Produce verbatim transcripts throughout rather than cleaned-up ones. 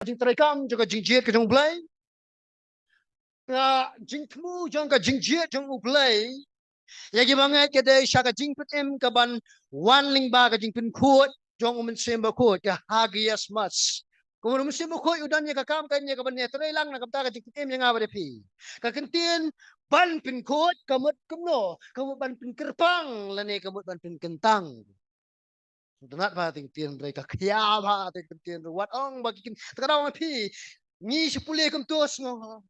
jingtrei kam jong ka jingjied ka jong U Blei. Ka jingthmu jong ka jingjied jong U Blei ïa kiba ngeit ka dei sha ka jingpynim kaban wan lyngba ka jingpynkhuid jong U Mynsiem Bakhuid, ka hagiasmas. Kumno U Mynsiem Bakhuid u don ïa ka kam kane kaban ïatrei lang na ka bynta ka jingpynim ïa nga bad ïa phi. Ka kyntien ban pynkhuid ka mut kumno? Ka mut ban pynkyrpang lane ka mut ban pynkyntang. Sngewtynnat bha te ka ktien, hynrei ka khia bha te ka ktien ruh. Wat ong ba ki ktien, te ka dei ma phi, ngi shu pule kumto sngew.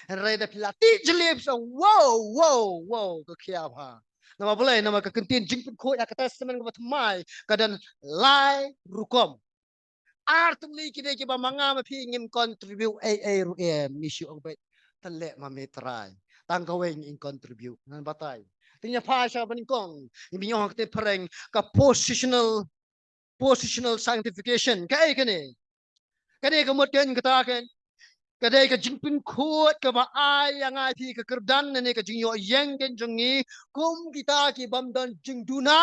Hynrei da phi la tip jylliew sa, wow, wow, wow, ka khia bha. Namar balei? Namar ka ktien jingpynkhuid ha ka Testament kaba thymmai ka don lai rukom. Ar tylli ki dei kiba ma nga ma phi ngim contribute ei ei ruh em, ngi shu ong beit, te leh ma me Trai, tang kawei ngin contribute. Ngan batai. Te ngin ïa phai sha kaba nyngkong, ngin ïa ong ha ka ktien phareng ka positional, positional sanctification. Kaei kane? Kane ka mut keiñ kata keiñ, ka dei ka jingpynkhuid kaba ai ïa nga ïa phi ka kyrdan lane ka jingïoh ïeng keiñ jong ngi kum kita ki bym don jingduna,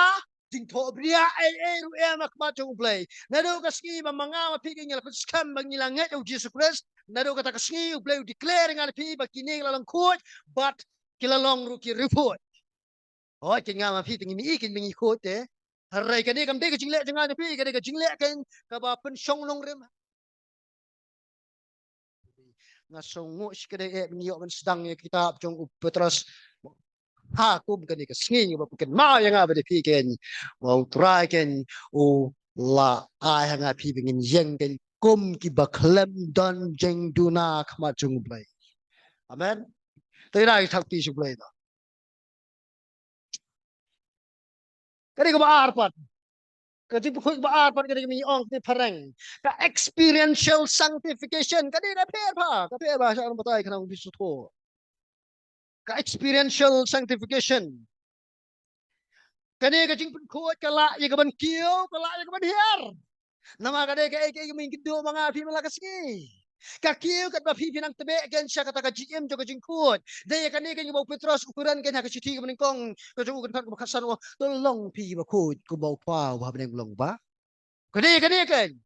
jingthohbria ei ei ruh em ha khmat jong U Blei. Naduh ka sngi ba ma nga ma phi keiñ ngi la pynskhem ba ngi la ngeit ïa U Jisu Khrist, naduh kata ka sngi U Blei u declare ïa nga ïa phi ba kine ki la long khuid bad ki la long ruh ki riewkhuid. Hooid, keiñ nga ma phi te ngim i keiñ ba ngi khuid te. Hynrei kane kam dei ka jingleh jong nga na phi, ka dei ka jingleh keiñ kaba pynshong nongrim. Nga sngewnguh shikatdei eh ba ngi ïoh ban sdang ïa ka kitab jong u Petros. Ha kum kane ka sngi ba phi kynmaw ïa nga bad ïa phi keiñ, ba U Trai keiñ u la ai ha nga phi ba ngin ïeng keiñ kum kiba khlem don jingduna ha khmat jong U Blei. Amen. Te ïa ki thap kti sha U Blei noh. Ka dei kaba ar pat. Ka jingpynkhuid kaba ar pat ka dei kaba ngi ong ha ka ktien phareng ka experiential sanctification. Ka dei ka pher bha, ka pher bha sha nang batai khnang ba phi sngewthuh. Ka experiential sanctification. Kane ka jingpynkhuid ka lah ïa kaban kiew, ka lah ïa kaban hiar. Namar ka dei kaei kaei kaba ngin kynduh ma nga phi man la ka sngi. Ka kiew katba phi phi nang tbeh keiñ sha kata ka jingim jong ka jingkhuid. Dei ïa kane keiñ kaba u Petros u kren keiñ ha ka shithi kaba nyngkong ka jong u, kynthot kaba khatsan, u ong, to long phi bakhuid kumba U Kpa uba ha bneng u long ba. Ka dei ïa kane keiñ.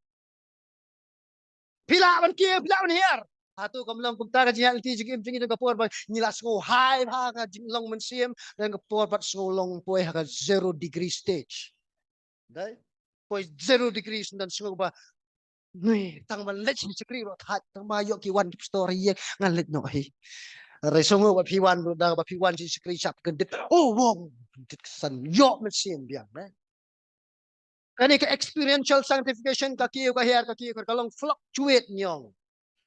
Phi lah ban kiew, phi lah ban hiar. Hato kam long kumta ka jingïaid lynti jingim jong ngi don ka por ba ngi la sngew hai bha ha ka jinglong mynsiem, don ka por pat sngew long poi ha ka zero degree stage. Dei? Poi zero degree, sngewdon sngew ba, nui, tang ban leit sha shakri ruh thait, tang ba ïoh ki wan ki pastor hi, ngan leit noh hi. Hynrei sngew ba phi wan ruh, da ba phi wan sha shakri shap kyndit, oh, wong, kyndit ksan, ïoh mynsiem biang, ne? Kane ka experiential sanctification, ka kiew ka hiar, ka kiew ka, ka long fluctuate, ngi ong.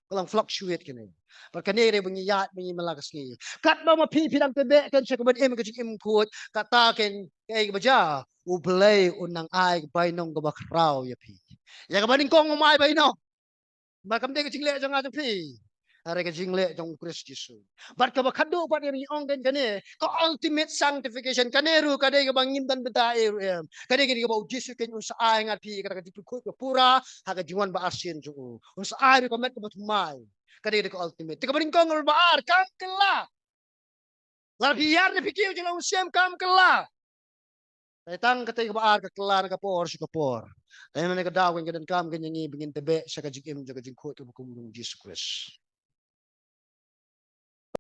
Ka long fluctuate kane. Bad kane ka dei ba ngi ïaid ba ngi man la ka sngi. Katba ma phi phi dang tbeh keiñ sha kaban im ka jingim khuid, kata keiñ kaei kaba jia, U Blei un nang ai ka bainong kaba khraw ïa phi. Ïa kaba nyngkong um ai bainong. Namar kam dei ka jingleh jong nga jong phi, hynrei ka jingleh jong U Khrist Jisu. Bad kaba khatduh pat, ngi ong keiñ kane ka ultimate sanctification, kane ruh ka dei kaba ngim don bynta ei ruh em. Ka dei kane kaba U Jisu keiñ un sa ai ha nga phi kata ka jingpynkhuid ka pura ha ka jingwan ba arsien jong u. Un sa ai ruh ka met kaba thymmai. Ka dei ka ultimate. Te kaba nyngkong, kaba ar, kam kylla. Lada phi hiar ne phi kiew, jinglong mynsiem kam kylla. Te tang katei kaba ar, ka kylla na ka por sha ka por. Te mynne ka daw keiñ ka donkam keiñ ïa ngi ba ngin tbeh sha ka jingim jong ka jingkhuid kaba kum jong U Jisu Khrist.